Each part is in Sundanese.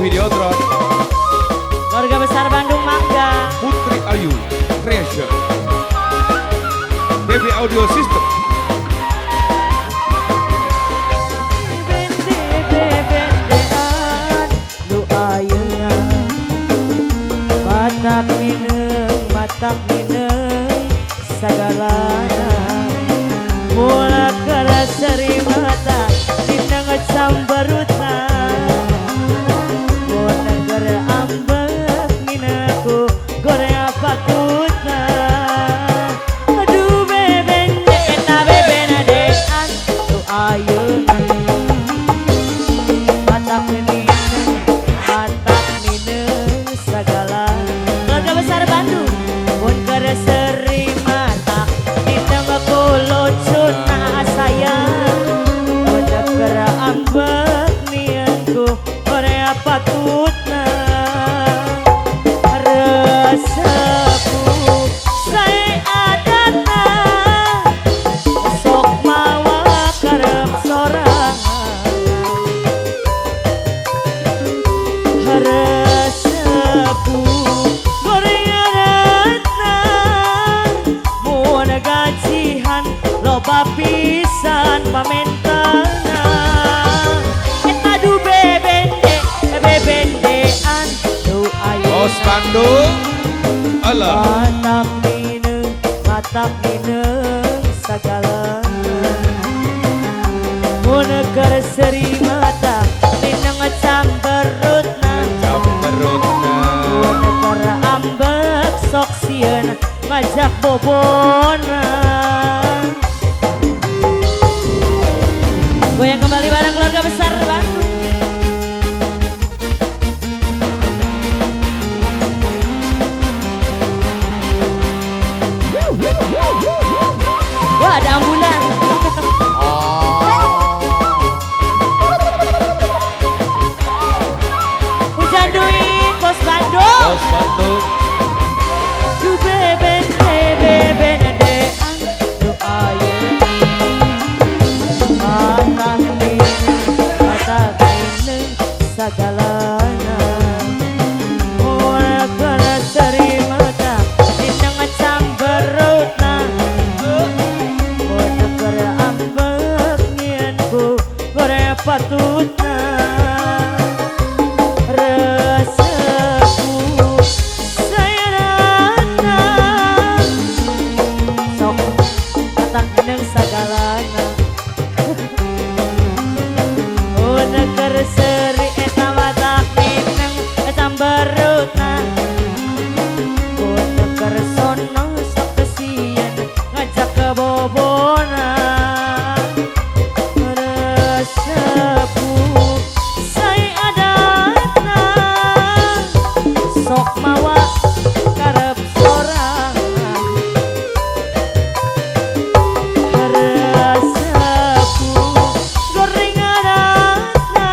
Videotron. Keluarga besar Bandung Mangga. Putri Ayu Creation. DB Audio System. Matak mineng sagalana mula keras seri mata dinang cambarutna mun keur ambek minaku goreng patutna aduh bebende eta bebenadean tu ayeuna matak mineng sagala. Keluarga besar Bandung mun keur seri mata dinang kulocuna sayang mun keur ambek nianku ore patutna resepu sae adatna sok mawa karep sorangan resepu loba pisan pamentana eta du bebende bebendean du ayeuna Bos Bandung Allah matak mineng sagalana mun keur seri mata mineng camberutna camberutna mun keur ambek sok sieun ngajak bobona. Goyang kembali bareng keluarga besar Bandung. Wah, ada ambulan. Hujan duit Bos Bandung. Bos Bandung. Du beben bebenadean du ayeuna matak mineng sagalana mun keur seri mata dinang camberutna mun keur ambek nianku gore patutna resepu sayarana sok matak mineng sagalana mun keur seri eta matak mineng camberutna mun keur sono sok kesieun ngajak ke bobona resepu sae adatna sok mawa karep sorangan resepu goreng adatna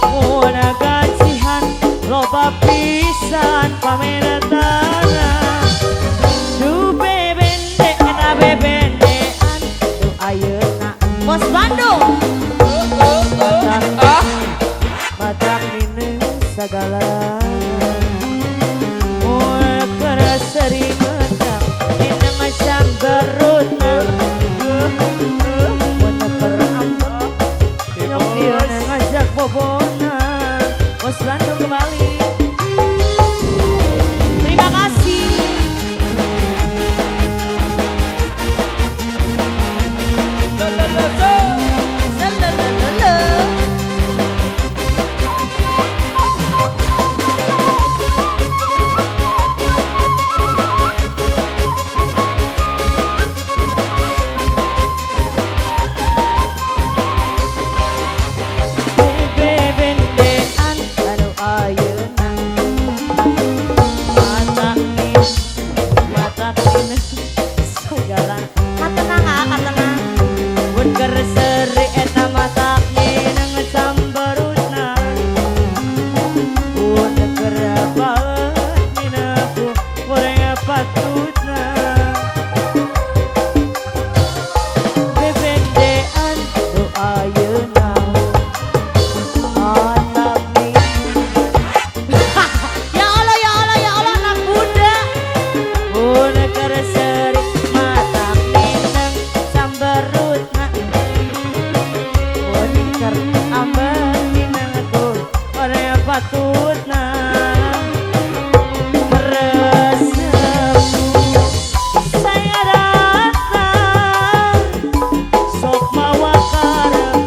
mun gajihan loba pisan pamenetana du bebende eta bebendean du ayeuna Bos Bandung matak mineng sagalana mun keur seri mata mineng camberutna mun keur ambek sieun ngajak bobona. Bos Bandung kembali. Terima kasih. Bebendean anu Patutna Resepu saya datang sok mawa karep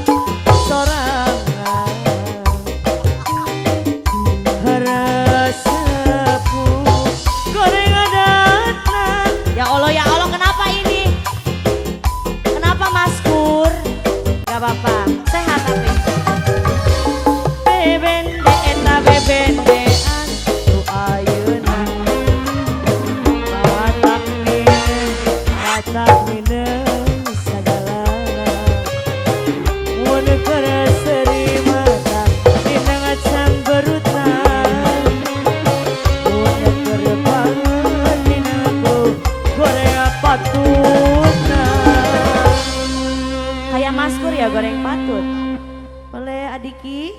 sorangan Resepu goreng datang. Ya Allah, kenapa ini? Kenapa, Mas Kur? Gak apa-apa, sehat tapi. Bebende eta bebendean tu ayeuna matak mineng, matak mineng sagalana. Mun keur seuri mata dina camberutna. Mun keur banget dina ku goreng patutna. Kayak Mas Kur ya, goreng patut. Boleh, Adiki?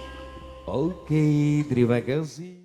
Oke, terima kasih.